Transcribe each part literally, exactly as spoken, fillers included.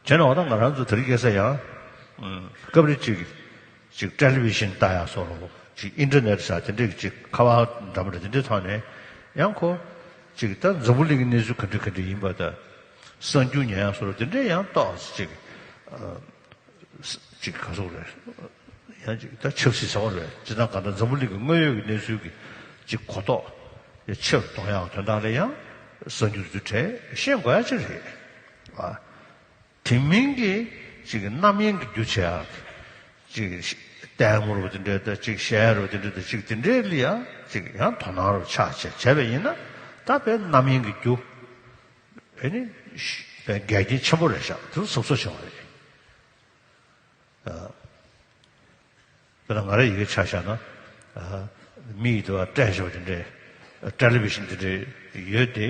བྱས་ན་འོ་ད་ང་རང་ཚོ་དེ་རིང་ཁ་སང་ཡང་། ཨུམ། སྐབས་རེ་ཅིག་ཅིག་ཊེ་ལི་ཝི་ཤན་ལྟ་ཡག་སོགས་ཅིག་ཨིན་ཊར་ནེཊ་ཟེར་དེ་འདྲའི་ཅིག་ཁ་པར་འདྲ་མོ་རེ་དེ་འདྲའི་ཐོག་ནས་ཡང་ཁོ་ཅིག་ད་འཛམ་བུ་གླིང་གི་གནས་ཚུལ་ག་འདྲ་ག་འདྲ་ཡིན་པ་དང་། གསར་འགྱུར་ཉན་ཡག་སོགས་དེ་འདྲའི་ཡང་ཏོག་ཙམ་ཅིག་ཅིག་ག་ཚོད་རེད། ཡང་ཅིག་ད་ཆབ་སྲིད་ཟེར་བ་རེད། སྤྱིར་བཏང་གང་ལྟར་འཛམ་བུ་གླིང་གི་དངོས་ཡོད་ཀྱི་གནས་ཚུལ་གྱི་ཅིག་གོ་རྟོགས་ཡང་ཆེ་རུ་གཏོང་ཡག་དོན་དག་ལ་ཡང་གསར་འགྱུར་དེ་ཚོ་གྲས་ཤེས་དགོས་ཡག་ཅིག་རེད། ཨ། དེ་མིན་གྱི་ཅིག་རྣམ་གཡེང་གི་རྒྱུ་བྱེད་ཡག་ཅིག་ལྟད་མོ་རུ་དེ་འདྲ་དང་ཅིག་གཞས་རུ་དེ་འདྲ་དང་ཅིག་དེ་འདྲའི་ལ་ཡང་ཅིག་ཡང་དོ་སྣང་རུ་ཆགས་བྱས་བྱས་པ་ཡིན་ན་ད་དཔེ་རྣམ་གཡེང་གི་རྒྱུ། ཨེ་ནི་ཤ་དཔེ་འགལ་རྐྱེན་ཆེན་པོ་རེད་ཤག་དེ་ཚོ་གཟབ་གཟབ་བྱེད་དགོས་རེད། ཨ། དཔེར་ན་ང་རང་ཡི་གེ་ཆ་བཞག་ན། ཨ། མི་ཡི་དུ་བ་སྤྲད་བཞག་པ་དེ་འདྲས། ཊེ་ལི་ཝི་ཤན་དེ་འདྲས་ཡོད་དེ།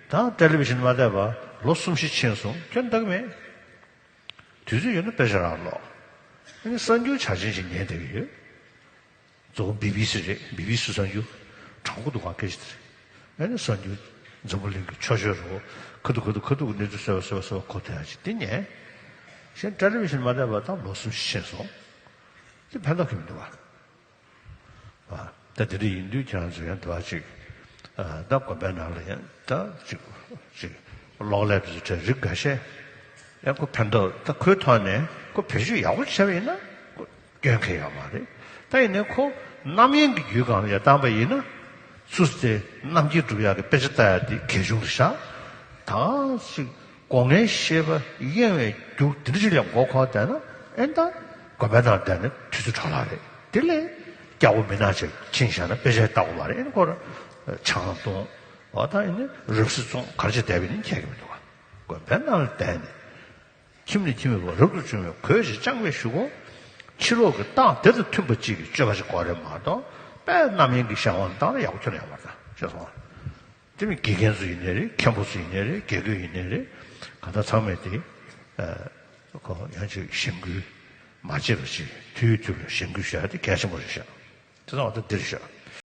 ད་ཊེ་ལི་ཝི་ཤན་མ་བལྟས་པ་ལོ་གསུམ་བཞི་ཕྱིན་སོང་ཁྱོན་བལྟ་གི་མེད། དུས་ཚོད་ཡོད་ན་དཔེ་ཆ་རག་ཀློག་ཨ་ནི་གསར་འགྱུར་ཆ་ཆེན་ཞིག་ཉན་བསྡད་ཀྱི་ཡོད། གཙོ་བོ་བི་བི་སི་རེད། བི་བི་སི་གསར་འགྱུར། དྲང་པོ་འདུག་ག་སྐད་ཆ་དེ་རེད། ཨ་ནི་གསར་འགྱུར། འཛམ་བུ་གླིང་གི་ཆོས་བརྒྱུད་རོ། ཁ་ཐུག་ཁ་ཐུག་ཁ་ཐུག་གི་གནས་ཚུལ་གསལ་བ་གསལ་བ་གསལ་བ་གོ་ཐུབ་ཡག་ཅིག་དེ་ཉན། གཞན་ཊེ་ལི་ཝི་ཤན་མ་བལྟས་པ་ད་ལོ་གསུམ་བཞི་ཕྱིན་སོང་། དེ་ཕན་ཐོགས་ཀྱི་མི་འདུག་ག་ཨ། ད་དེ་འདྲ་ཡིན་དུས་ཁྱེད་རང་ཚོ་ཡང་འདི་བ་ཅིག་ཨ། ད་དགོན་པའི་ནང་ལ་ཡང་ད་ཅིག་ཅིག་གློག་ཀླད་དེ་ཚོ་གྲས་རིགས་འགའ་ཤས་ཡང་ཁོ་ཕན་ཐོགས་ད་ཁོའི་ཐོག་ནས་ཁོ་བེད་སྤྱོད་ཡག་པོ་བྱས་པ་ཡིན་ན་ཁོ་སྐྱོན་གང་ཡང་ཡོད་མ་རེད། ད་ཡིན་ནའི་ཁོ་རྣམ་གཡེང་གི་རྒྱུད་སྒང་ལ་ཡར་བཏང་པ་ཡིན་ན། སུ་དེ་རྣམ་འགྱུར་སྒྲུབ་ཡག་གི་དཔེ་ཆ་ལྟ་ཡག་དེ་གལ་ཆུང་རེད་ཤག་ད་ཅིག་སྒོ་ངའི་ཤེས་པ་གཡེང་བའི་རྒྱུ་དེ་འདྲ་ཅིག་ལ་མགོ་འཁོར་བསྡད་ན་ཨེ་ད་དགོན་པའི་ནང་བསྡད་ནས་དུས་ཚོད་འཕྲོ་བརླག་རེད། དེ་ལས་སྐྱ་བོ་མི་ནག་ཅིག་ཕྱིན་བཞག་ན་དཔེ་ཆ་ལྟ་དགོས་མ་རེད། ཨེ་ཁོ་རང་ཆང་འཐུང་། འོ་ད་ཨེ་ནི་རོལ་རྩེད་རྩོམ་ག་རེ་བྱས་བསྡད་པ་ཡིན་ན་ཁྱད་ཀྱི་མི་འདུག་ག་དགོན་པའི་ནང་ལ་བསྡད་ནས། ཁྱིམ་ནས་ཁྱིམ་མེད་པར་རབ་ཏུ་བྱུང་བའི་གོས་ཤིག་བཅང་བའི་གཞུག་གུ། ཕྱི་ལོགས་ཀྱི་སྟངས་དེ་དང་མཐུན་པ་ཅིག་གི་སྤྱོད་པ་ཞིག་དགོས་རེད་མ་གཏོགས་དཔེ་རྣམ་གཡེང་གི་བྱ་བ་བཏང་ན་ཡག་པོ་ཁྱོན་ནས་ཡོད་མ་རེད་ཤེས་སོང་ང་། དེ་མིན་དགེ་རྒན་ཚོ་ཡིན་ནའི་རེད། མཁན་པོ་ཚོ་ཡིན་ནའི་རེད། དགེ་བསྐོས་ཡིན་ནའི་རེད། གང་ལྟར་ཚང་མས་དེ། ཨ། ཁོ་ཡང་ཅིག་གཞེན་སྐུལ་མ་བྱེད་པ་ཅིག་དུས་དུས་ལ་གཞེན་སྐུལ་ཞུ་ཡ་དེ་གལ་ཆེན་པོ་རེད་ཤག་དེ་ཚང་མ་ད་འདིར་བཞག